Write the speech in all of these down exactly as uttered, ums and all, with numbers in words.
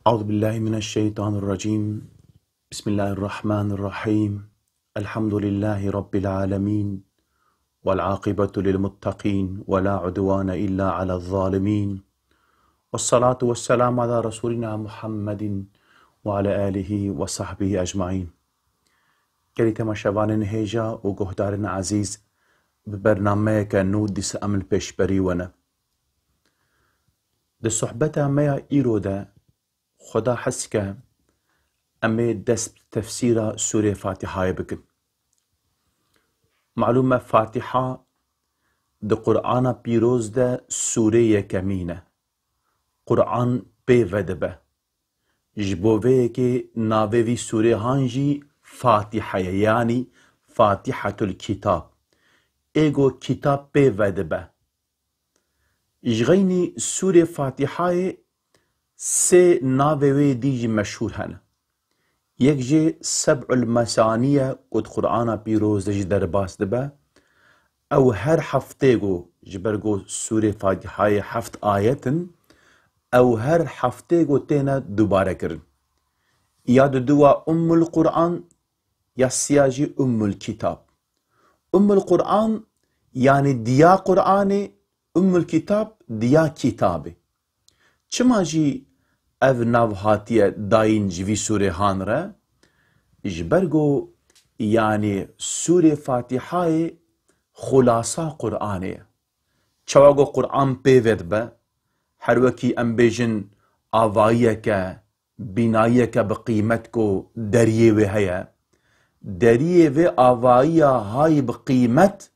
أعوذ بالله من الشيطان الرجيم. بسم الله الرحمن الرحيم. الحمد لله رب العالمين. والعاقبة للمتقين ولا عدوان إلا على الظالمين. والصلاة والسلام على رسولنا محمد وعلى آله وصحبه أجمعين. Gelî temaşevanên hêja û guhdarên ezîz, bi bernameyeke nû dîsa em li pêşberî we ne. Di sohbeta me ya îro de Xweda hez ke em ê dest bi tefsîra Sûrê Fatîhayê bikin. Malûm e Fatîha di Qur'ana Pîroz de sûrê yekemîn e. Qur'an pê vedibe. Ji bo vê yekê navê vî sûrê han jî Fatîha ye, yanî Fatîhatul Kitab. Ê go kitab pê vedibe. Ji xeynî Sûrê Fatîhayê sê navê wê dî jî meşhûr hene. Yek jê Seb'ul Mesanî ye ku di Qur'ana Pîroz de jî derbas dibe. Ew her heftê go, ji ber ku Sûrê Fatîhayê heft ayet in, ew her heftê go têne dubare kirin. Ya duduwa Ummul Qur'an, ya siya jî Ummul Kitab. Ummul Qur'an, yanî diya Qur'anê, Ummul Kitab, diya kitabê. Çima jî ev nav hatiye dayîn ji vî sûrê han re? Ji ber ku, yanî, Sûrê Fatîhayê xulasa Qur'anê ye. Çawa ku Qur'an pê vedibe, her wekî em bêjin avayiyeke, bînayiyeke bi qîmet ku deriyê wê heye, deriyê vê avayiya hay bi qîmet,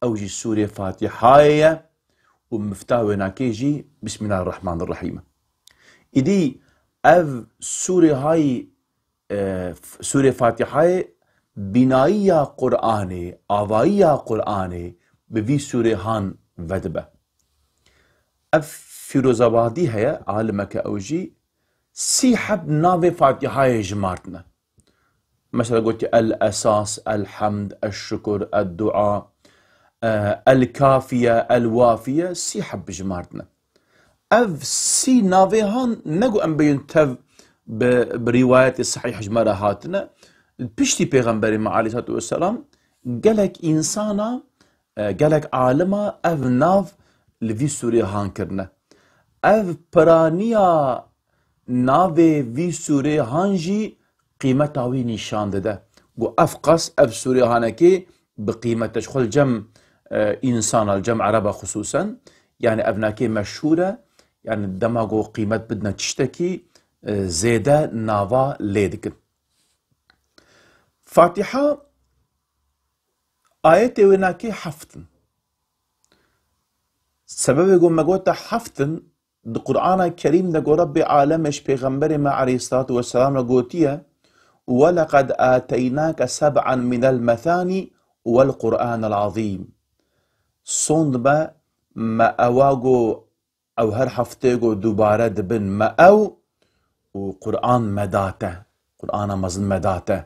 ew jî Sûrê Fatîhayê ye û mifta wênakê jî Bismillahirrahmanirrahîm e. Îdî ev sûrê hay, e, f-, Sûrê Fatîhayê bînayiya Qur'anê, avayiya Qur'anê bi vî sûrê han vedibe. Ev Fîrozabadî heye, alimeke ew jî sî heb navê Fatîhayê jimartine. Mesela gotî El Esas, El Hemd, El Şukur, El Dua, e, El Kafiye, El Wafiye, sî heb jimartine. Ev sî navê han ne ku em bêjin tev bi, bi rîwayetê sehîh ji me re hatine. Piştî Pêxemberê me aleyhissalatu vesselam gelek însana, e, gelek alima ev nav li vî sûrê han kirine. Ev piraniya navê vî sûrê han jî qîmeta wî nîşan dide. Ku ev qas ev sûrê hanekê bi qîmet e. Ji xwe li cem, e, însana, li cem ereba xisûsen, yanî evnakê meşhûr e, yanî dema ku qîmet bidine tiştekî, e, zêde nava lê dikin. Fatîha ayetê wênakê heft in. Sebebê ku me gote heft in, di Qur'ana Kerîm de ku Rebbê Alemê ji Pêxemberê me aleyhissalatu vesselam re gotiye, "Weleqed ateynake seb'an minel methanî wel Qur'anel azîm." Sond me, me ewa ku ew her heftê ku dubare dibin me ew û Qur'an me date. Qur'ana mezin me date.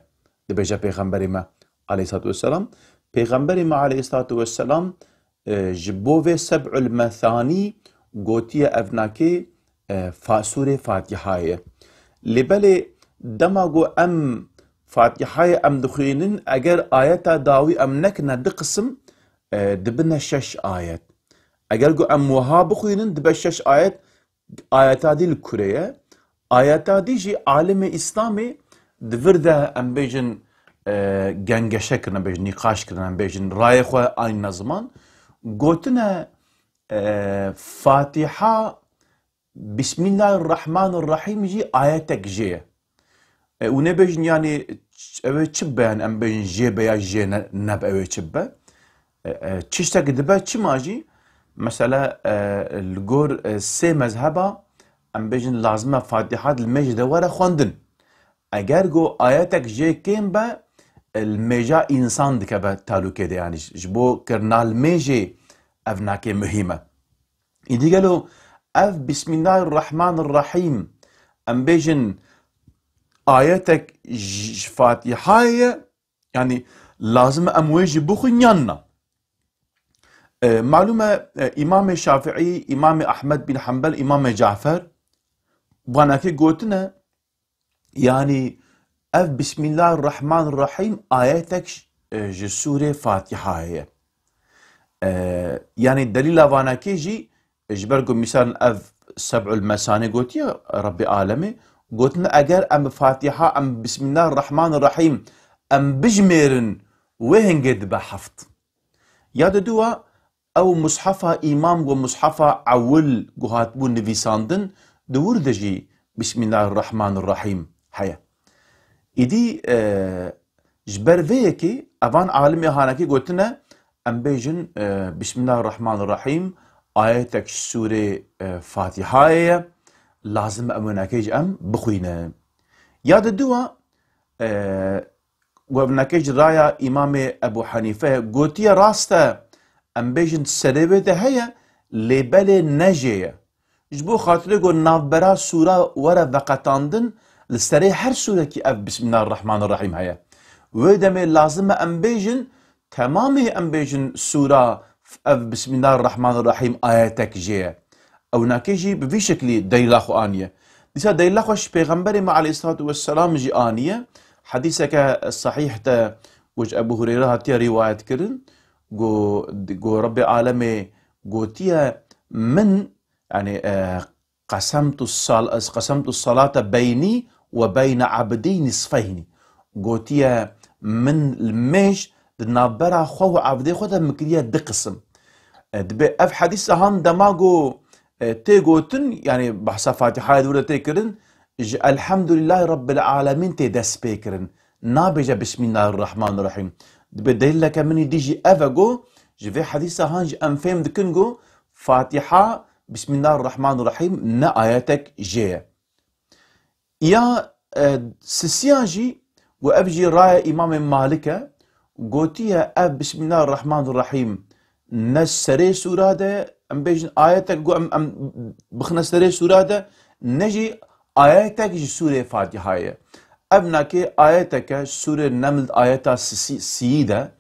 Dibêje Pêxemberê me aleyhissalatu vesselam. Pêxemberê me aleyhissalatu vesselam, e, ji bo vê seb'ul methanî gotiye evnakê, e, fa-, sûrê Fatîhayê. Lê belê dema ku em Fatîhayê em dixwînin, eger ayeta dawî em nekine du qisim, e, dibine şeş ayet. Eger ku em wiha bixwînin, dibe şeş ayet, ayeta dî li kurê ye. Ayeta dî jî alimê Îslamê di vir de em bêjin, e, gengeşe kirine, bêjin nîqaş kirine, em bêjin rayê xwe anîne ziman. Gotine, e, Fatîha Bismillahirrahmanirrahîm jî ayetek jê ye. E, û nebêjin, yanî, ç-, ew ê çi be, yanî, em bêjin jê be ya jê ne, nebe, ew ê çi be. E, e, tiştek dibe çima jî, mesela, e, li gor, e, sê mezheba, em bêjin lazim e Fatîha di mêjê de were xwendin. Eger ku ayetek jê kêm be, e, li mêja însan dikeve talûkê de, yanî ji, ji bo kirina li mêjê evnakê muhîm e. Îdî gelo ev Bismillahirrahmanirrahîm, em bêjin ayetek ji, ji Fatîhayê ye, yanî lazim e em wê jî bixwin yan na? E, malûm e, e, Îmamê Şafiî, Îmamê Ehmed bin Hanbel, Îmamê Cafer, vanakê gotine, yanî ev Bismillahirrahmanirrahîm ayetek, e, ji sûrê Fatîhayê ye. E, yanî delîla vanakê jî, e, ji ber ku mîsal ev Seb'ul Mesanî gotiye Rebbê Alemê, gotine eger em bi Fatîha, em Bismillahirrahmanirrahîm em bijmêrin, wê hingê dibe heft. Ya diduwa, ew mushafa îmam û mushafa ewil ku hatibû nivîsandin, di wir de jî Bismillahirrahmanirrahîm heye. Îdî, e, ji ber vê yekê evan alimê hanekê gotine, em bêjin, e, Bismillahirrahmanirrahîm, ayetek ji sûrê, e, Fatîhayê ye, lazim e em wênekê jî em bixwînin. Ya diduwa, e, Wevnekê ji raya Îmamê Ebû Henîfe ye. Gotiye, rast e, em bêjin serê wê de heye, lê belê ne jê ye. Ji bo xatirê ku navbera sûra were veqetandin, li serê her sûrekî ev Bismillahirrahmanirrahîm heye. Wê demê lazim e em bêjin, temamê em bêjin sûra ev Bismillahirrahmanirrahîm ayetek jê ye. Ewnakê jî bi vî şeklî delîla xwe aniye. Dîsa delîla xwe ji Pêxemberê me aleyhissalatu vesselam jî aniye. Hedîseke sahîh de ku ji Ebû Hureyre hatiye rîwayet kirin, ku, ku Rebbê Alemê gotiye, min, yanî, e, "Qasemtu sal-, qasemtu salata beynî ve beyne abdî nisfeynî." Gotiye, min li mêj di navbera xwe û abdê xwe de min kiriye du qisim. E, dibê ev hedîsa han dema ku, e, tê gotin, yanî behsa Fatîhayê di wir de tê kirin, ji Elhamdulîllahî Rabbil Alemîn tê dest pê kirin. Nabêje Bismillahirrahmanirrahîm. Dibê delîleke min îdî jî ev e ku ji vê hedîsa han jî em fêm dikin ku Fatîha Bismillahirrahmanirrahîm ne ayetek jê ye. Ya, e, sisiyan jî, û ev jî raya Îmamê Malik e, gotiye ev Bismillahirrahmanirrahîm ne serê sûra de, em bêjin ayetek ku em, em bixine serê sûra de, ne jî ayetek ji sûrê Fatîhayê ye. Ev nakê ayeteke sûrê Neml ayeta sisî-, siyî de,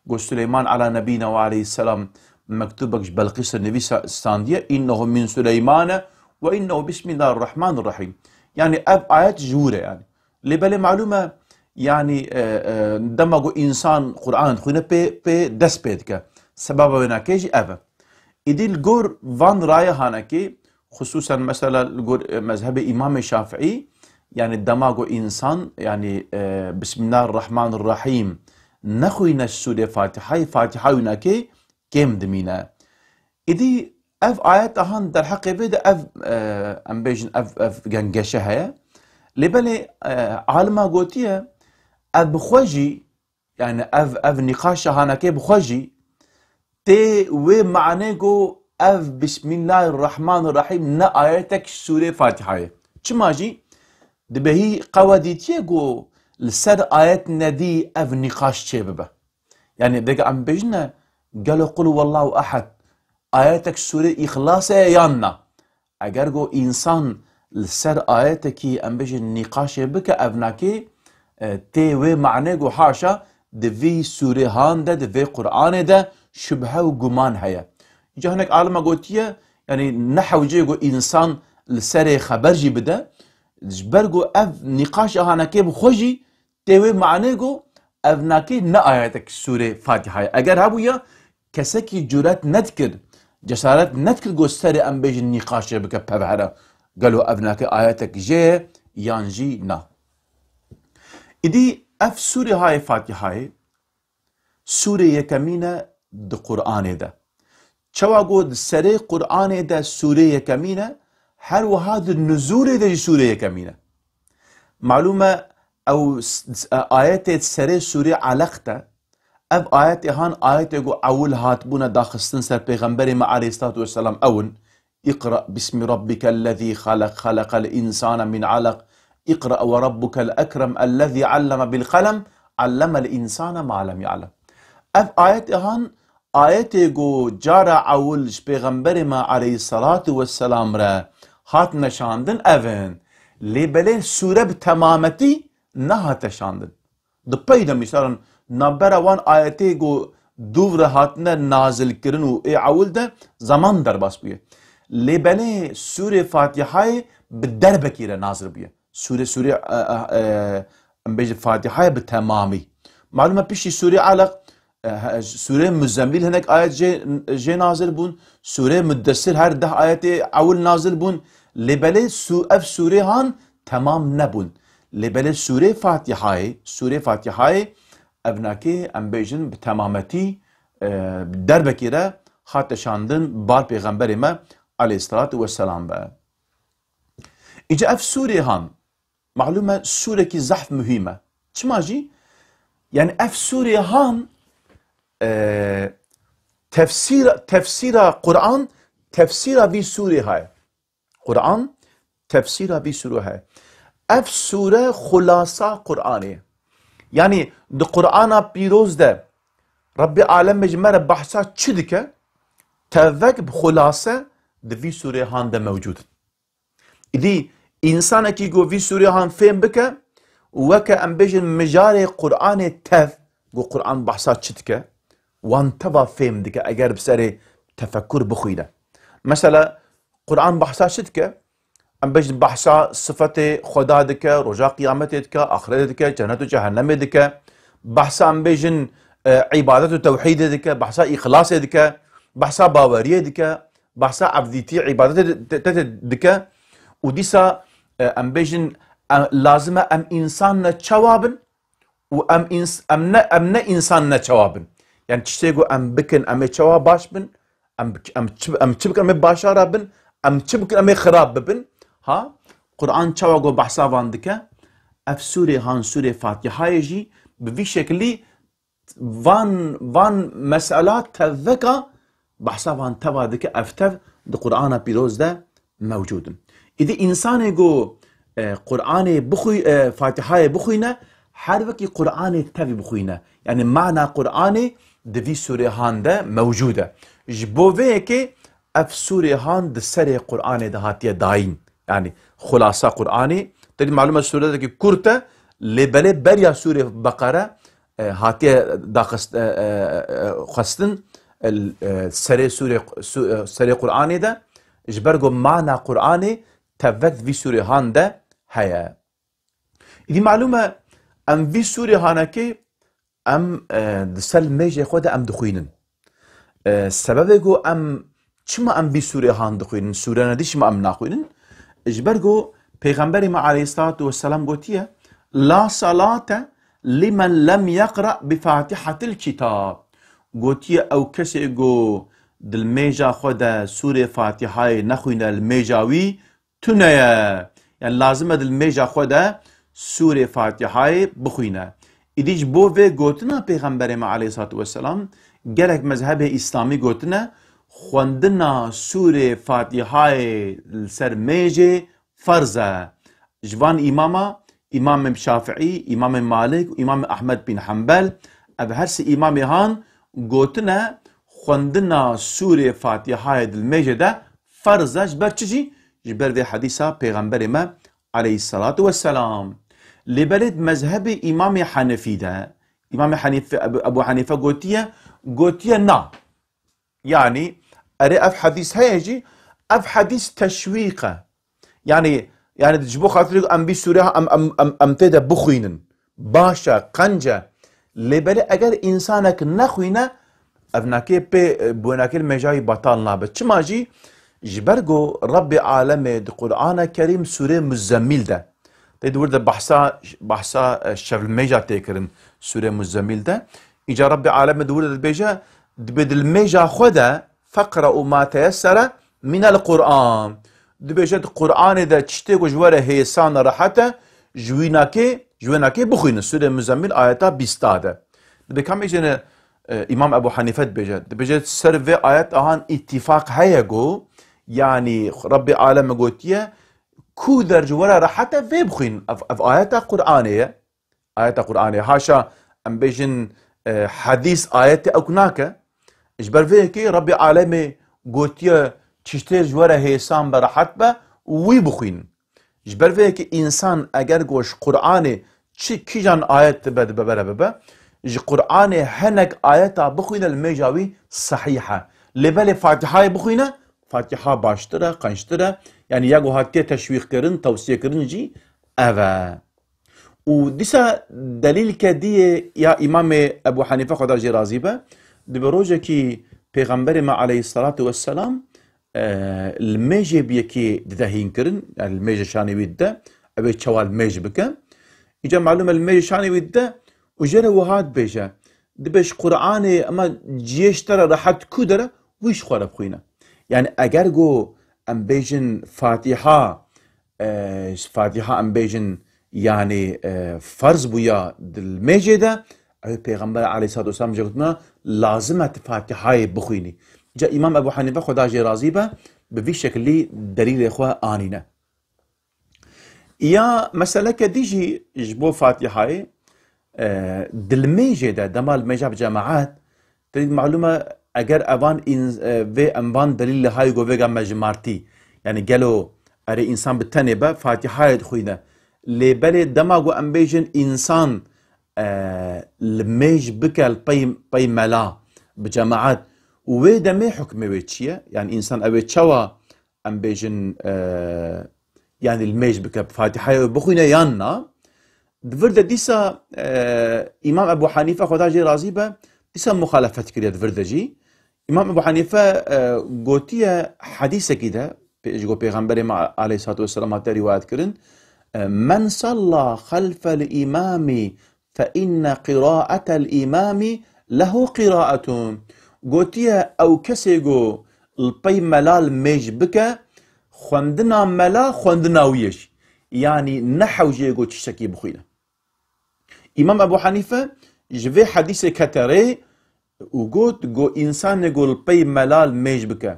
ku Suleyman ala nebîna ve aleyhisselam mektubek ji Belqîs re nivîsa-, standiye, "Înnehu min Suleymane ve înnehu bismillahirrahmanirrahîm." Yanî ev ayet ji wir e yanî. Lê belê malûm e, yanî, e, e, dema ku însan Qur'an dixwîne pê, pê dest pê dike. Sebaba wê nakê jî ev e. Îdî li gor van raye hanekê, xisûsen mesela li gor, e, mezhebê Îmamê Şafiî, yanî dema ku însan, yanî, e, Bismillahirrahmanirrahîm nexwîne sûrê Fatîhayê, Fatîha wî nakê kêm dimîne. Îdî ev ayet ahan derheqê vê de ev, e, em bêjin ev, ev gengeşe heye. Lê belê, e, alima gotiye, ev bi xwe jî, yanî ev, ev nîqaşa hanekê bi xwe jî tê wê manê ku ev Bismillahirrahmanirrahîm ne ayetek ji sûrê Fatîhayê. Çima jî? Dibê hî qewe dîtiye ku li ser ayet nedî ev nîqaş çêbibe. Yanî vêga em bêjine, gelo Qul huwallahu ehad ayetek sûrê Îxlasê ye yan na? Eger ku însan li ser ayetekî em bêjin nîqaşê bike, ev nakê, e, tê wê manê ku haşa di vî sûrê han de, di vê Qur'anê de şubhe û guman heye. Îca hinek alima gotiye, yanî ne hewcê ku însan li serê xeber jî bide, ji ber ku ev nîqaşa hanekê bi xwe jî tê wê manê ku ev nakê ne ayetek sûrê Fatîhayê. Eger hebûya, kesekî cüret nedikir, cesaret nedikir ku serê em bêjin nîqaşê bike pevhere. Gelo ev nakê ayetek jê ye yan jî na? Îdî ev sûrê hayê Fatîhayê, sûrê yekemîn e di Qur'anê de. Çawa ku di serê Qur'anê de sûrê yekemîn e, her wiha di nuzûlê de jî sûrê yekemîn e. Malûm e, ew s-, s-, ayetê di serê sûrê Eleq de, ev ayetê han ayetê ku ewil hatibûne daxistin ser Pêxemberê me aleyhissalatu vesselam ew in, "Iqra bismi rabbikellezî xeleq, xeleqel însane min eleq, iqra ve rabbukel ekrem, ellezî alleme bil qelem, allemel însane ma lem ya'lem." Ev ayetê han ayetê ku cara ewil ji Pêxemberê me aleyhissalatu vesselam re hatine şandin ev in. Lê belê sûre bi temametî nehate şandin. Di pey de mîsalan navbera wan ayetê ku dûv re hatine nazilkirin û ê ewil de zeman derbas bûye. Lê belê sûrê Fatîhayê bi derbekî re nazil bûye. Sûre, sûre, e, e, e, em bêjin Fatîhayê bi temamî. Malûm e piştî sûre Alaq, e, he, sûre Muzemmîl hinek ayet jê, jê nazil bûn. Sûre Muddessir her deh ayetê ewil nazil bûn. Lê belê sû-, ev sûre han temam nebûn. Lê belê sûre Fatîhayê, sûre Fatîhayê, ev nakê em bêjin bi temametî, e, bi derbekî re hate şandin bar pêxemberê me aleyhisselatu vesselam be. Îca ev sûrê han, malûm e sûrekî zehf muhîm e. Çima jî? Yani ev sûrê han, e, tefsîra, tefsîra Quran, tefsîra vî sûrê haye. Quran, tefsîra vî sûrê haye. Ev sûre xulasa Quranê. Yani di Qurana pîroz de Rabbê Alemê ji me re behsa çi dike? Tevek bi xulase di vî sûrê han de mewcûd in. Îdî însanekî ku vî sûrê han fêm bike, weke em bêjin mijarê Qur'anê tev, ku Qur'an behsa çi dike, wan teva fêm dike, eger bi serê tefekkur bixwîne. Mesela, Qur'an behsa çi dike? Em bêjin behsa sifetê Xweda dike, roja qiyametê dike, axretê dike, cennet û cehennemê dike. Behsa em bêjin, e, îbadet û tewhîdê dike, behsa îxlasê dike, behsa baweriyê dike, behsa evdîtî, îbadetê di-, te-, te-, dike û dîsa, e, em bêjin, e, lazim e em însan ne çawa bin û em îns-, em ne, em ne însan ne çawa bin. Yani tiştê ku em bikin, em ê çawa baş bin, em, em çi, em çi bikin, em ê başara bin, em çi bikin, em ê xirab bibin. Ha? Quran çawa ku behsa van dike, ev sûrê han sûrê Fatîhayê jî bi vî şekilî van, van mesela tevveka behsa van teva dike, ev tev di Qur'ana pîroz de mewcûd in. Îdî însanê ku, e, Qur'anê bixwî-, e, Fatîhayê bixwîne, her wekî Qur'anê tevî bixwîne. Yani mana Qur'anê di vî sûrê han de mewcûd e. Ji bo vê yekê ev sûrê han di serê Qur'anê de hatiye dayîn. Yani xulasa Qur'anê, te dî malûm e sûretekî kurt e, lê belê beriya sûrê Beqere e, hatiye daxist-, e, e, e, xwestin, e, e, serê sûrê, sû-, e, serê Qur'anê de, ji ber ku mana Qur'anê tevek vî sûrê han de heye. Îdî malûm e, em vî sûrê hanekê em, e, di ser mêjê xwe de em dixwînin. E, sebebê ku em, çima em vî sûrê han dixwînin, sûrene dî çima em naxwînin? Ji ber ku Pêxemberê me aleyhissalatu vesselam gotiye, "La salate limen lem yeqra bi fatihatil kitab." Gotiye, ew kesê ku di mêja xwe de sûrê Fatihayê nexwîne, li mêja wî tune ye. Yani lazim e di mêja xwe de sûrê Fatihayê bixwîne. Îdî ji bo vê gotina Pêxemberê me aleyhissalatu vesselam, gelek mezhebê îslamî gotine, xwendina sûrê Fatihayê li ser mêjê ferz e. Ji van îmama, Îmamê Şafiî, Îmamê Malik û Îmamê Ahmed bin Hanbel, ev her sê îmamê han gotine, xwendina sûrê Fatihayê di mêjê de ferz e, ji ber çi jî? Ji ber vê hedîsa Pêxemberê me aleyhissalatu vesselam. Lê belê di mezhebê Îmamê Henefî de, Îmamê Henîfe, Ebu, Ebu Henife gotiye, gotiye na. Yani, erê ev hedîs heye jî, ev hedîs teşwîq e. Yani, yani ji bo xatirê em vî sûre em, em, em, em tê de bixwînin. Baş e, qenc e. Lê belê eger însanek nexwîne, ev nakê pê, bi wê nakê li mêja wî betal nabe. Çima jî? Ji ber ku Rebbê Alemê di Qur'ana Kerîm sûrê Muzzemmîl de, tê di wir de behsa, behsa, e, şevlmêja tê kirin sûrê Muzzemmîl de. Îca Rebbê Alemê di wir de dibêje, dibê di mêja xwe de, "Feqre'u ma teyessere minel Qur'an." Dibêje di Qur'anê de tiştê ku ji we re hêsan e, rehet e, ji wî nakê, ji wê nakê bixwînin. Sûrê Muzzemmîl ayeta bîsta de. Dibê ka mêjene, e, Îmam Ebu Hanife dibêje. Dibêje ser vê ayet ahan îtîfaq heye ku, yanî Rebbê Aleme gotiye, ku der ji we re rehet e vê bixwînin. Ev, ev ayeta Qur'anê ye. Ayeta Qur'anê. Haşa em bêjin, e, hedîs ayetê ewk nake. Ji ber vê yekê Rebbê Alemê gotiye, "Tiştê ji we re hêsan be, rehet be, wî bixwînin." Ji ber vê yekê însan eger ku ji Qur'anê çi kîjan ayet dibe, dibe bere bibe, ji Qur'anê hinek ayeta bixwîne li mêja wî sehîh e. Lê belê Fatihayê bixwîne, Fatiha baştir e, qençtir e, Yanî ya ku hatiye teşwîqkirin, tewsiyekirin jî ev e. Û dîsa delîlke dî yê ya Îmamê Ebû Henîfe, Xweda jê razî be, dibe rojekî Pêxemberê me aleyhisselatu vesselam, e, li mêjê bi yekê dide hînkirin, yanî li mêjê şanê wî dide, ew ê çawa li mêj bike. Îca malûm e li mêjê şanê wî dide û jê re wiha dibêje. Dibe ji Qur'anê ema ciyê ji te re rehet ku de re, wî ji xwe re bixwîne. Yanî eger ku em bêjin Fatiha, e, ji Fatiha em bêjin, yanî, e, ferz bûya di mêjê de, ew ê Pêxember aleyhissalatu vesselam jê gotina, lazim e tu Fatihayê bixwînî. Ca Îmam Ebû Henîfe, Xweda jê razî be, bi vî şekilî delîlê xwe anîne. Ya meseleke dî jî ji bo Fatihayê, e, di li mêjê de, dema li mêja bi cemaat, te dî malûm e, eger evan ins-, e, vê em van delîl li hay go vêga me ji martî, yanî gelo erê însan bi tenê be, Fatihayê dixwîne. Lê belê dema ku em bêjin însan, e, li mêj bike li pey, pey mela bi cemaat, wê demê hukmê wê çi ye? Yanî însan ew ê çawa em bêjin, e, yanî li mêj bike, Fatihayê wê bixwîne yan na? Di vir de dîsa, e, Îmam Ebû Henîfe, Xweda jê razî be, dîsa muxalefet kiriye di vir de jî. Îmam Ebû Henîfe, e, gotiye hedîsekî de, pê-, ji go Pêxemberê me aleyhissalatu vesselam hate rîwayet kirin, e, "Men salla xelfel îmamî fe inne qiraetel îmamî lehu qiraetun." Gotiye, ew kesê go li pey mela li mêj bike, xwendina mela xwendina wî ye jî. Yanî ne hewce ye go tiştekî bixwîne. Îmam Ebû Henîfe ji vê hedîsê kete rê û got, go însanê go li pey mela li mêj bike.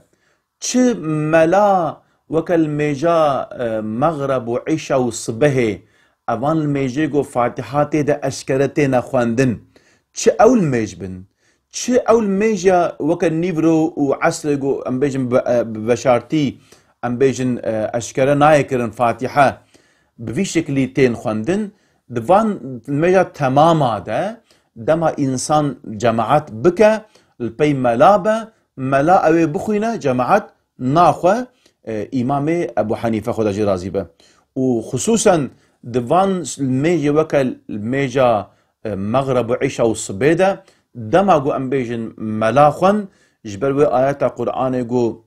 Çi mela weke li mêja, e, mexreb û îşa û sibehê, evan li mêjê go Fatiha tê de eşkere têne xwendin, çi ew li mêj bin, çi ew li mêja weke nîvro û esrê go em bêjin bi, e, bi veşartî, em bêjin, e, eşkere nayê kirin Fatiha, bi vî şekilî tên xwendin, di van mêja temama de dema însan cemaat bike, li pey mela be, mela ew ê bixwîne, cemaat naxwe, e, Îmamê Ebû Henîfe, Xweda jê razî be. Û xisûsen di van mêjê weke mêja, e, mexreb û îşa û sibê de, dema ku em bêjin mela xwen, ji ber wê ayeta Qur'anê ku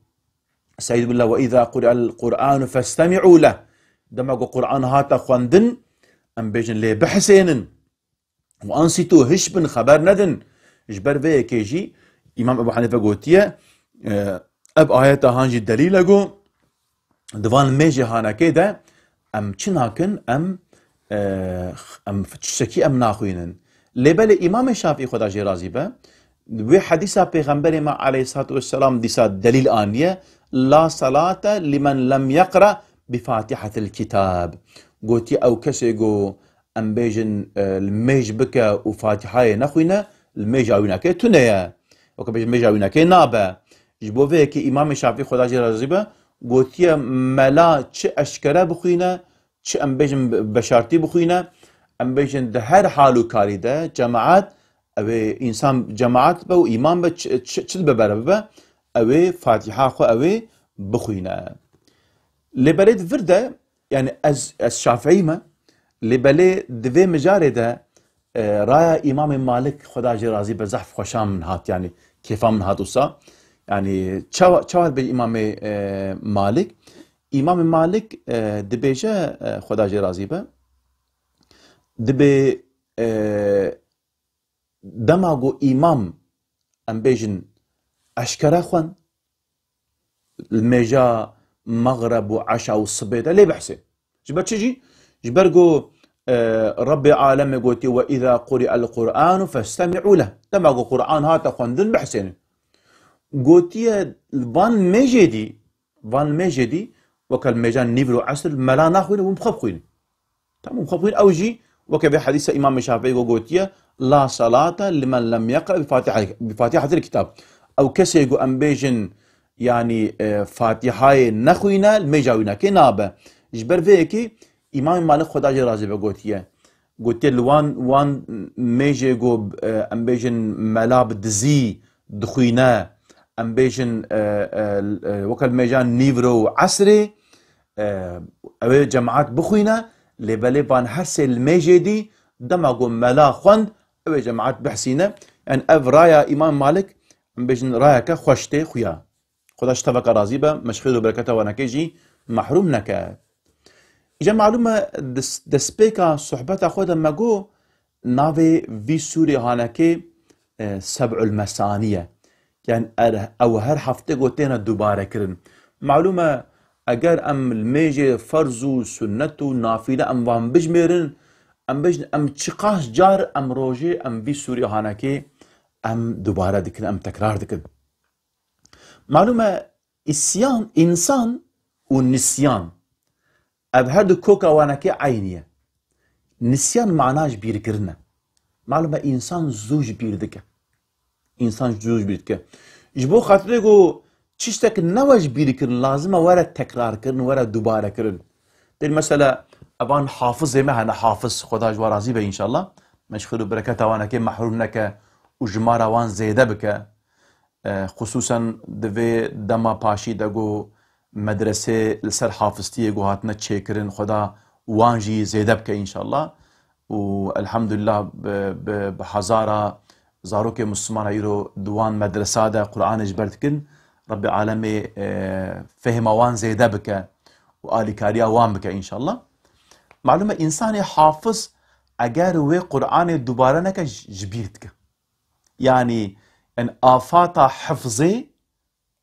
Estaizu billah, "Ve izâ quri'el Qur'anu festemi'û leh." Dema ku Qur'an hate xwendin, em bêjin lê bihesênin. "Ve ansitû", hiş bin, xeber nedin. Ji ber vê yekê jî Îmam Ebû Henîfe gotiye, e, ev ayeta han jî delîl e ku di van mêjê hanekê de em çi nakin, em, e, em tiştekî em naxwînin. Lê belê Îmamê Şafî, Xweda jê razî be, wê hedîsa Pêxemberê me aleyhissalatu vesselam dîsa delîl aniye, "La salate limen lem yeqra bi Fatihatil kitab." Gotiye, ew kesê go em bêjin, e, li mêj bike û Fatihayê nexwîne, li mêja wî nake tune ye. Weke bêjin mêja wî nake nabe. Ji bo vê yekê Îmamê Şafî, Xweda jê razî be, gotiye, mela çi eşkere bixwîne, çi em bêjin be-, beşartî bixwîne, em bêjin di her hal û karî de cemaat, ew ê însan cemaat be û îmam be, çi, çi, çi dibe bere bibe, ew ê Fatiha xwe ew ê bixwîne. Lê belê di vir de, yanî ez, ez Şafîî me, lê belê di vê mijarê de, e, raya Îmamê Malik, Xweda jê razî be, zehf xweşa min hat, yanî kêfa min hat wisa. Yanî çawa, çawa dibê Îmamê, e, Malik? Îmamê Malik, e, dibêje, e, Xweda jê razî be, dibê, e, dema ku îmam, em bêjin, eşkere xwend, li mêja mexreb û eşa û sibê de lê behsê. Ji ber çi jî? Ji ber ku, e, Rebbê alemê gotiye, "Ve izâ quri'el Qur'anu festemi'û leh." Dema ku Qur'an hate xwendin, behsênin. Gotiye, van mêjê dî, van mêjê dî, weke li mêja nîvro esr, mela naxwîne, hûn bi xwe bixwînin. Tamam, xwe bixwîn, ew jî weke vê hedîsa Îmamê Şafîî ku gotiye, "La salate limen lem yeqra bi Fatiha-, bi Fatihatil kitab." Ew kesê ku em bêjin, yanî, e, Fatihayê nexwîne, li mêja wî nake nabe. Ji ber vê yekê Îmamê Malik, Xweda jê razî be, gotiye. Gotiye, li wan, wan mêjê ku, e, em bêjin mela bi dizî dixwîne, em bêjin, e, e, e, weke li mêja nîvro û esrê, e, ew ê cemaat bixwîne, lê belê van her sê limêjê dî, dema ku mela xwend, ew ê cemaat bihsîne. Yani ev raya Îmam Malik, em bêjin rayeke xweş tê xuya. Xweda ji teveka razî be, me ji xêr û bereketa wanekê jî mehrûm neke. Îca malûm e, des-, destpêka sohbeta xwe de me got, navê vî sûrê hanekê, e, Seb'ul Mesanî ye. Yani er, ew her hefte got têne dubare kirin. Malûm e, eger em li mêjê ferz û sunnet û nafîle em van bijmêrin, em bijin, em çiqas car em rojê em vî sûrê hanekê em dubare dikin, em tekrar dikin. Malûm e, îsyan, însan û nisyan, ev her du koka wanekê eynî ye. Nisyan mana ji bîrkirin e. Malûm e, însan zû ji bîr dike. Însan zû ji bîr dike. Ji bo xatirê ku tiştek newe ji bîr kirin, lazim e were tekrar kirin, were dubare kirin. Tê mesela, evan hafizê me hene, hafiz, Xweda ji wan razî be înşallah. Me ji xêr û bereketa wanekê mehrûm neke û jimara wan zêde bike. E, xusûsen di vê dema paşî de ku medresê li ser hafistiyê ku hatine çêkirin, Xweda wan jî zêde bike înşallah. Û elhamdulillah bi, bi, bi hezara zarokê Mislimana îro di wan medresa de Qur'anê ji ber dikin. Rebbê alemê, e, fehma wan zêde bike û alîkariya wan bike înşallah. Malûm e, însanê hafiz eger wê Qur'anê dubare neke, ji, ji bîr dike. Yanî, en afata hifzê,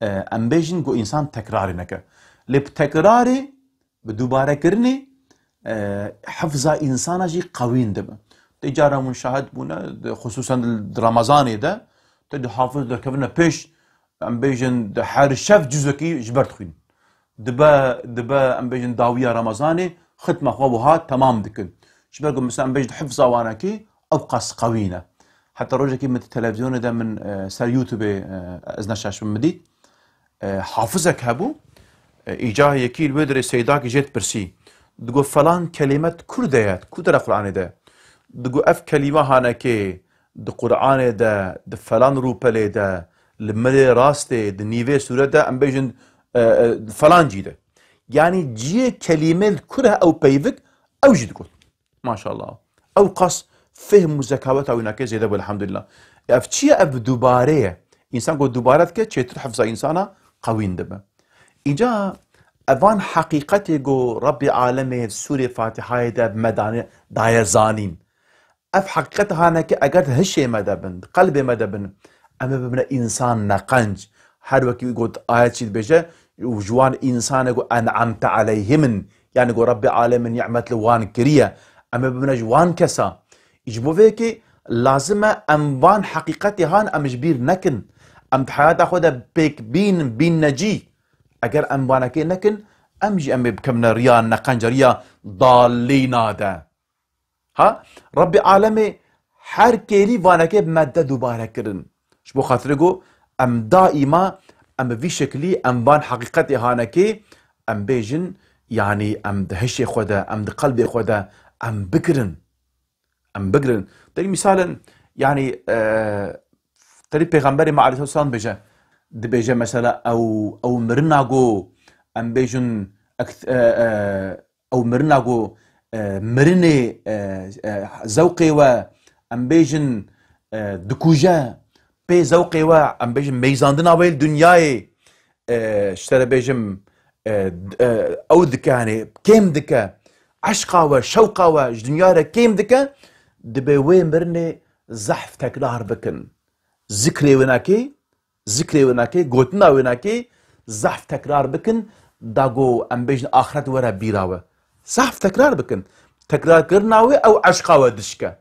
e, em bêjin ku însan tekrarê neke. Lê bi tekrarê, bi dubarekirinê, e, hifza însana jî qewîn dibe. Tê cara hûn şahid bûne, di, xusûsen di, di Remezanê de, tê di hafiz derkevine pêş, em bêjin di her şev cuzekî ji ber dixwînin. Dibe, dibe, em bêjin dawiya Remezanê, xitma xwe wiha temam dikin. Ji ber ku mesela em bêjin hifza wanekî ew qas qewî ne. Heta rojekî min di televizyonê de min, e, ser YouTube-ê, e, ez neşaşim min dît. E, hafizek hebû, e, îca yekî li wê dirê seydakî jê dipirsî. Digot, "Felan kelîme di kur de ye, di ku dera Qur'anê de?" Digot, "Ev kelîme hanekê di Qur'anê de, di felan rûpelê de, li milê rastê, di nîvê sûre de, em bêjin, e, e, di felan cî de." Yanî ciyê kelîmê li kur e ew peyvik, ew jî digot. Maşallah. Ew qas fehm û zekaweta wînakê zêde bû, elhamdulillah. Ev çi ye? Ev dubare ye. Însan ku dubare dike, çêtir hifza însana qewîn dibe. Îca evan heqîqetê ku Rebbê alemê sûrê Fatihayê de me dane, daye zanîn. Ev heqîqet haneke eger di hişê me de bin, di qelbê me de bin, em ê bibine însan neqenc. Her wekî got ayet jî dibêje, û ji wan însanê ku en'amte aleyhim in, yanî ku Rebbê alemê nîmet li wan kiriye, em ê bibine ji wan kesa. Ji bo vê yekê lazim e em van heqîqetê han em ji bîr nekin. Em di heyata xwe de pêk bîn, bînne cî. Eger em vanekê nekin, em jî em ê bikevine riya neqenc, riya dalîna de. Ha? Rebbê alemê her kêlî vanekê bi me de dubare kirin. Ji bo xatirê ku em daîma em bi vî şekilî em van heqîqetê hanekê em bêjin, yanî em di hişê xwe de, em di qelbê xwe de em bigirin. Em bigirin. Têrî mîsalin, yanî, e, têrî Pêxemberê me aleyhisselatu vesselam dibêje, dibêje mesela ew, ew mirina ku em bêjin ek-, e, e, ew mirina ku, e, mirinê, e, e, zewqê we, em bêjin, e, dikuje, pê zewqê we, em bêjin meyzandina wê li dinyayê, e, ji te re bêjim, e, d-, e, ew dike, yanî kêm dike, eşqa we, şewqa we ji dinya re kêm dike, dibê wê mirinê zehf tekrar bikin. Zikrê winakê, zikrê winakê, gotina winakê zehf tekrar bikin, da ku em bêjin axiret were bîra we. Zehf tekrar bikin. Tekrarkirina wê ew eşqa we dişke.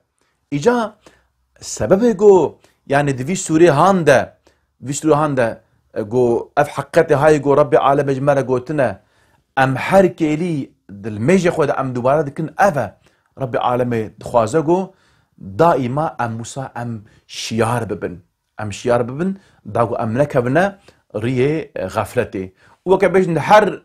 Îca sebebê ku, yanî di vî sûrê han de, vî sûrê han de, e, ku ev heqîqetê hayê ku Rebbê alemê ji me re gotine, em her kêlî di limêjê xwe de em dubare dikin, ev e. Rebbê alemê dixwaze ku daîma em wisa em şiyar bibin. Em şiyar bibin, da ku em nekevine riyê, e, xefletê. Û weke bêjin di her,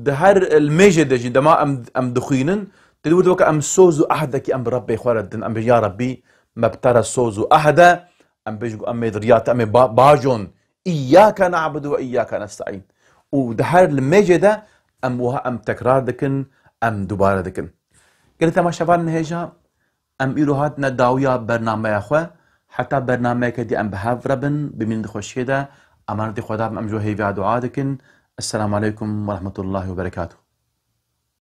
di her limêjê de jî dema em, em dixwînin, tê wir weke em soz û ehdekî em bi Rebbê xwe re din, em bêjin, "Ya Rebbî, me bi te re soz û ehd e." Em bêjin ku em ê di riya te, em ê ba-, bajon. "Îyyâke na'budu ve îyyâke nesta'în." Û di her limêjê de em wiha em tekrar dikin, em dubare dikin. Gelî temaşevanên hêja, em îro hatine dawiya bernameya xwe. Heta bernameyeke dî em bi hev re bin, bimînin di xweşiyê de. Emanetî Xweda bin, em ji we hêviya dua dikin. Esselamu aleykum ve rahmetullahi ve berekatuh.